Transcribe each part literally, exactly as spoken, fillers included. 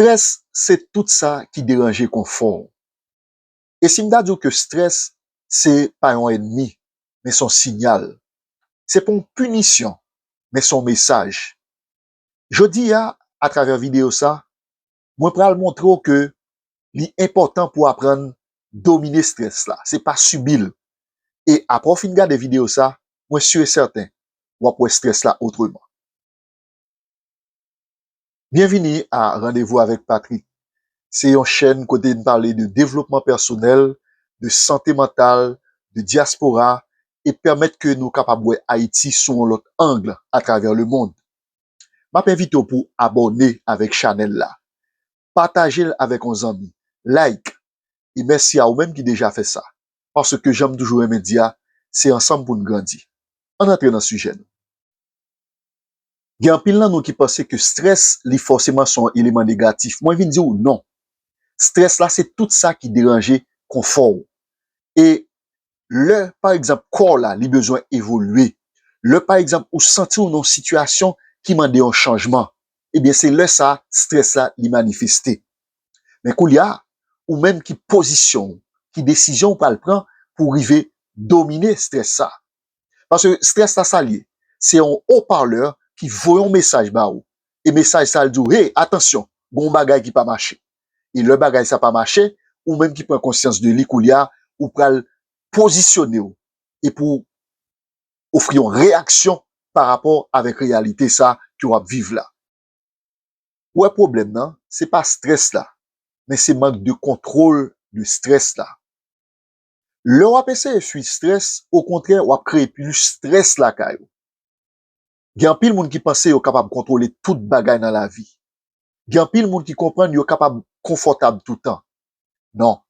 Strès se tout sa ki deranje konfò w. E si m ta di w ke strès se pa yon ènmi, men se yon siyal. Se pa yon pinisyon, men se yon mesaj. Jodi a, atravè videyo sa, mwen pral montre w ke li enpòtan pou w aprann domine strès la, se pa sibi l. E apre w fin gade videyo sa, mwen si e sèten, w ap wè strès la otreman. Byenvini a Randevou avèk Patrick. Se yon chèn kote n pale de devlopman pèsonèl, de sante mantal, de dyaspora, e pèmèt ke nou kapab wè Ayiti sou yon lòt ang atravè lemonn. M ap envite w pou abòne avèk chanèl la. Pataje l avèk yon zanmi. Like. E mèsi a ou menm ki deja fè sa. Paske jan m toujou renmen di a, se ansanm pou n grandi. Ann antre nan sijè nou. Gen anpil nan nou ki panse ke strès, li fòseman se yon eleman negatif. Mwen vin di w non. Strès la, se tout sa ki deranje konfò w. E lè, pa egzanp, kò w la, li bezwen evolye, lè, pa egzanp, ou santi w nan yon sitiyasyon ki mande yon chanjman, ebyen, se lè sa, strès la, li manifeste. Men koulye a, ou menm ki pozisyon w, ki desizyon ou pral pran pou rive domine strès sa. Paske strès la sa l ye, se yon opalè ki voye yon mesaj ba ou. E mesaj sa l di w, hey, atansyon, gen yon bagay ki pa mache. E lè bagay sa pa mache, ou menm ki pran konsyans de li koulye a, ou pral pozisyone w e pou ofri yon reyaksyon pa rapò avèk reyalite sa ke w ap viv la. Ou wè pwoblèm nan, se pa strès la, men se mank de kontwòl de strès la. Lè w ap eseye fui strès, okontrè, w ap kreye plis strès lakay ou. Gen anpil moun ki panse yo kapab kontwole tout bagay nan lavi. Gen anpil moun ki konprann yo kapab konfòtab toutan. Non,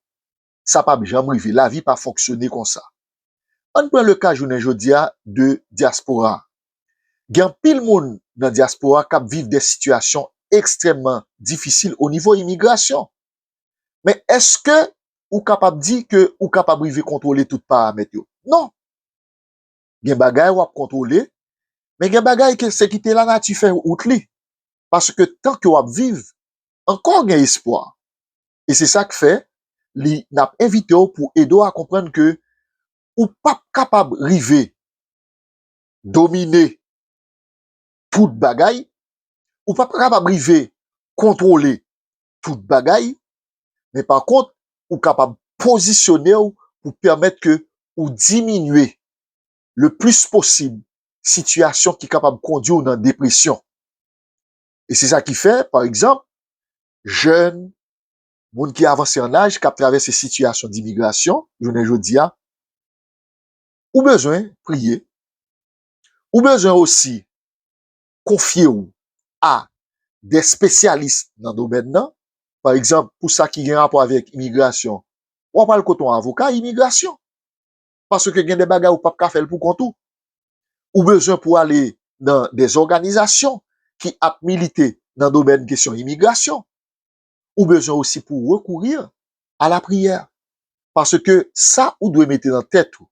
sa p ap janm rive. Lavi pa fonksyone konsa. Ann pran le ka jounen jodi a de dyaspora. Gen anpil moun nan dyaspora k ap viv de sitiyasyon ekstrèmman difisil o nivo imigrasyon. Men èske ou kapab di ke ou kapab rive kontwole tout paramèt yo? Non. Gen bagay w ap kontwole, men gen bagay ke se kite lanati fè wout li. Paske tan ke w ap viv, ankò gen espwa. E se sa k fè, li, n ap envite w pou ede w a konprann ke ou p ap kapab rive domine tout bagay, ou p ap kapab rive kontwole tout bagay, men pa kont, ou kapab pozisyone w pou pèmèt ke ou diminye le plis posib sitiyasyon ki kapab kondwi w nan depresyon. E se sa ki fè, pa egzanp, jèn, moun ki avanse an laj, k ap travèse sitiyasyon dimigrasyon, jounen jodi a, ou bezwen priye. Ou bezwen osi konfye w a de espesyalis nan domèn nan. Pa egzanp, pou sa ki gen rapò avèk imigrasyon, w ap al kote yon avoka imigrasyon. Paske gen de bagay ou p ap ka fè l pou kont ou. Ou bezwen pou ale nan de òganizasyon ki ap milite nan domèn kesyon imigrasyon. Ou bezwen osi pou rekouri a lapriyè. Paske sa ou dwe mete nan tèt ou,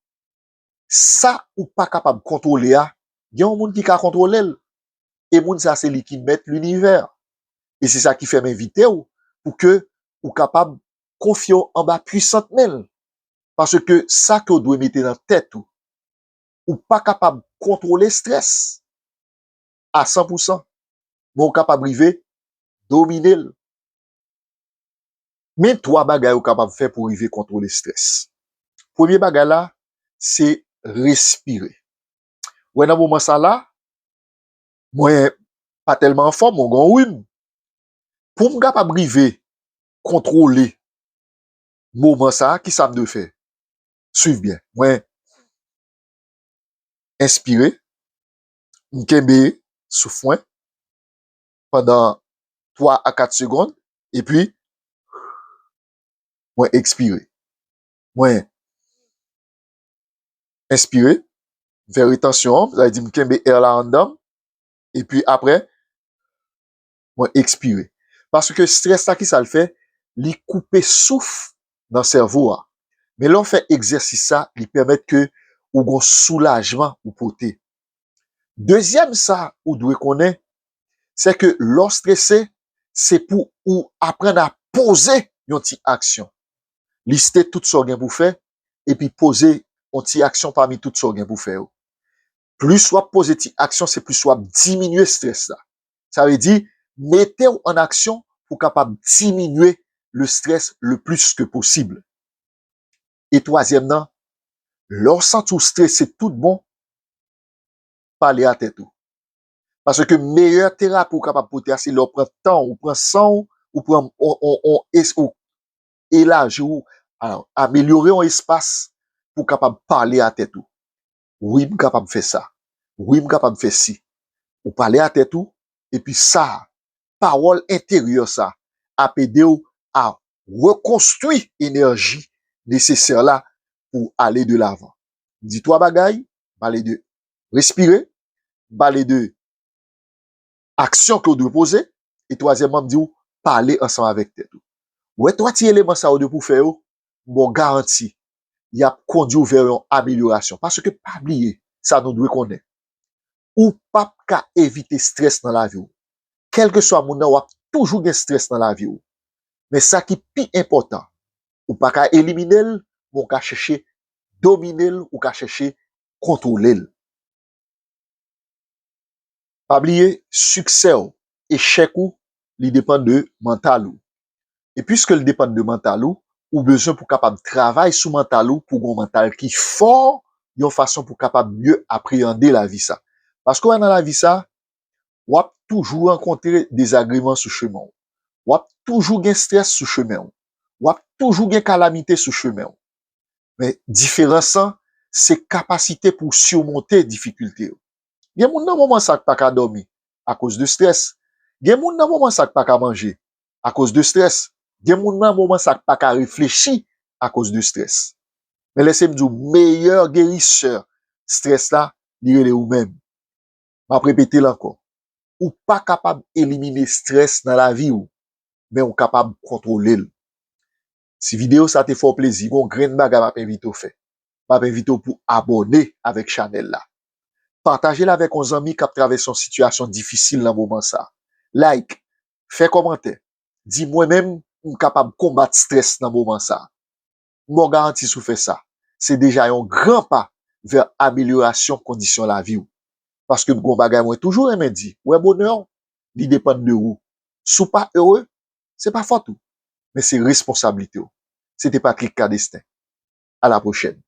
sa ou pa kapab kontwole a, gen yon moun ki ka kontwole l. E moun sa se li ki mèt linivè. E se sa ki fè m envite w pou ke ou kapab konfye w anba pwisant men l. Paske sa ke w dwe mete nan tèt ou, ou pa kapab kontwole strès a san pou san, men w kapab rive domine l. Men twa bagay ou kapab fè pou rive kontwole strès. Premye bagay la, se respire. Ou wè nan moman sa la, mwen pa tèlman anfòm, mwen gen yon rim. Pou m kapab rive kontwole moman sa a, ki sa m dwe fè? Swiv byen. Mwen enspire, m kenbe souf mwen pandan twa a kat segonn, epi mwen ekspire. Mwen enspire, m fè retansyon an, sa vle di m kenbe air la anndan m, epi apre, mwen ekspire. Paske strès la, ki sa l fè? Li koupe souf nan sèvo a. Men lè w fè egzèsis sa, li pèmèt ke ou gon soulajman ou pote. Dezyèm sa ou dwe konnen, se ke lè w strese, se pou ou aprann a poze yon ti aksyon. Liste tout sa w gen pou fè, epi poze yon ti aksyon pami tout sa w gen pou fè yo. Plis w ap poze ti aksyon, se plis w ap diminye strès la. Sa vle di, mete w an aksyon pou kapab diminye le strès le plis ke posib. E twazyèm nan, lè w santi w strese tout bon, pale a tèt ou. Paske meyè terapi ou kapab pote a, se lè w pran tan w, ou pran san w, ou pran, on, on, on, es-, ou elaji w, a, amelyore yon espas pou w kapab pale a tèt ou. Wi, m kapab fè sa. Wi, m kapab fè si. Ou pale a tèt ou, epi sa, pawòl enteryè sa ap ede w a rekonstwi enèji nesesè la pou w ale de lavan. M di twa bagay, m pale de respire, m pale de aksyon ke w dwe poze, e twazyèmman, m di w pale ansanm avèk tèt ou. Ou wè twa ti eleman sa yo depi w fè yo, m ba w garanti, y ap kondui w vè yon amelyorasyon. Paske pa bliye, sa nou dwe konnen. Ou p ap ka evite strès nan lavi w. Kèlkeswa moun nan, w ap toujou gen strès nan lavi w. Men sa ki pi enpòtan, ou pa ka elimine l, men w ka chèche domine l, ou ka chèche kontwole l. Pa bliye, siksè w, echèk ou, li depann de mantal ou. E piske l depann de mantal ou, ou bezwen pou kapab travay sou mantal ou, pou w gen yon mantal ki fò, yon fason pou kapab mye apreyande lavi sa. Paske w wè nan lavi sa, w ap toujou rankontre dezagreman sou chemen w. W ap toujou gen strès sou chemen w. W ap toujou gen kalamite sou chemen w. Men diferans lan, se kapasite pou w simonte difikilte yo. Gen moun nan moman sa k pa ka dòmi akoz de strès. Gen moun nan moman sa k pa ka manje akoz de strès. Gen moun nan moman sa k pa ka reflechi akoz de strès. Men lèse m di w, meyè gerisè strès la, li rele ou menm. M ap repete l ankò. Ou pa kapab elimine strès nan lavi w, men ou kapab kontwole l. Si videyo sa te fè w plezi, gen yon grenn bagay m ap envite w fè. M ap envite w pou abòne avèk chanèl la. Pataje l avèk yon zanmi k ap travèse yon sitiyasyon difisil nan moman sa. Like, fè kòmantè. Di mwen menm, m kapab konbat strès nan moman sa. M ba w garanti si w fè sa, se deja yon gran pa vè amelyorasyon kondisyon lavi w. Paske m gen yon bagay mwen toujou renmen di, wè bonè w, li depann de ou. Si w pa ere, se pa fòt ou, men se responsablite w. Se te Patrick Cadestin. A la pwochèn.